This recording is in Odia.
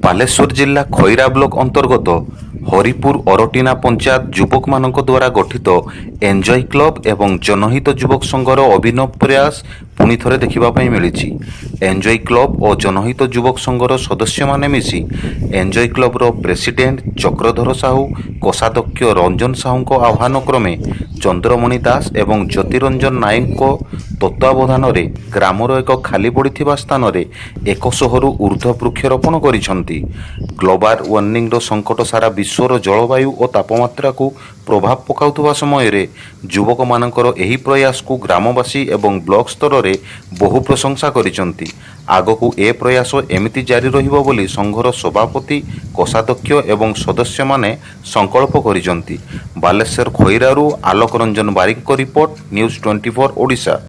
ବାଲେଶ୍ୱର ଜିଲ୍ଲା ଖଇରା ବ୍ଲକ ଅନ୍ତର୍ଗତ ହରିପୁର ଅରଟିନା ପଞ୍ଚାୟତ ଯୁବକମାନଙ୍କ ଦ୍ୱାରା ଗଠିତ ଏନ୍ଜୟ କ୍ଲବ ଏବଂ ଜନହିତ ଯୁବକ ସଂଘର ଅଭିନବ ପ୍ରୟାସ ପୁଣି ଥରେ ଦେଖିବା ପାଇଁ ମିଳିଛି। ଏନ୍ଜୟ କ୍ଲବ ଓ ଜନହିତ ଯୁବକ ସଂଘର ସଦସ୍ୟମାନେ ମିଶି ଏନ୍ଜୟ କ୍ଲବର ପ୍ରେସିଡେଣ୍ଟ ଚକ୍ରଧର ସାହୁ, କୋଷାଧ୍ୟକ୍ଷ ରଞ୍ଜନ ସାହୁଙ୍କ ଆହ୍ୱାନ କ୍ରମେ ଚନ୍ଦ୍ରମଣି ଦାସ ଏବଂ ଜ୍ୟୋତିରଞ୍ଜନ ନାୟକଙ୍କ ତତ୍ତ୍ୱାବଧାନରେ ଗ୍ରାମର ଏକ ଖାଲି ପଡ଼ିଥିବା ସ୍ଥାନରେ 100ରୁ ଉର୍ଦ୍ଧ୍ୱ ବୃକ୍ଷରୋପଣ କରିଛନ୍ତି। ଗ୍ଲୋବାଲ ୱାର୍ମିଂର ସଙ୍କଟ ସାରା ବିଶ୍ୱର ଜଳବାୟୁ ଓ ତାପମାତ୍ରାକୁ ପ୍ରଭାବ ପକାଉଥିବା ସମୟରେ ଯୁବକମାନଙ୍କର ଏହି ପ୍ରୟାସକୁ ଗ୍ରାମବାସୀ ଏବଂ ବ୍ଲକ ସ୍ତରରେ ବହୁ ପ୍ରଶଂସା କରିଛନ୍ତି। ଆଗକୁ ଏ ପ୍ରୟାସ ଏମିତି ଜାରି ରହିବ ବୋଲି ସଂଘର ସଭାପତି, କୋଷାଧ୍ୟକ୍ଷ ଏବଂ ସଦସ୍ୟମାନେ ସଂକଳ୍ପ କରିଛନ୍ତି। ବାଲେଶ୍ୱର ଖଇରାରୁ ଆଲୋକ ରଞ୍ଜନ ବାରିକଙ୍କ ରିପୋର୍ଟ, ନ୍ୟୁଜ୍ 24 ଓଡ଼ିଶା।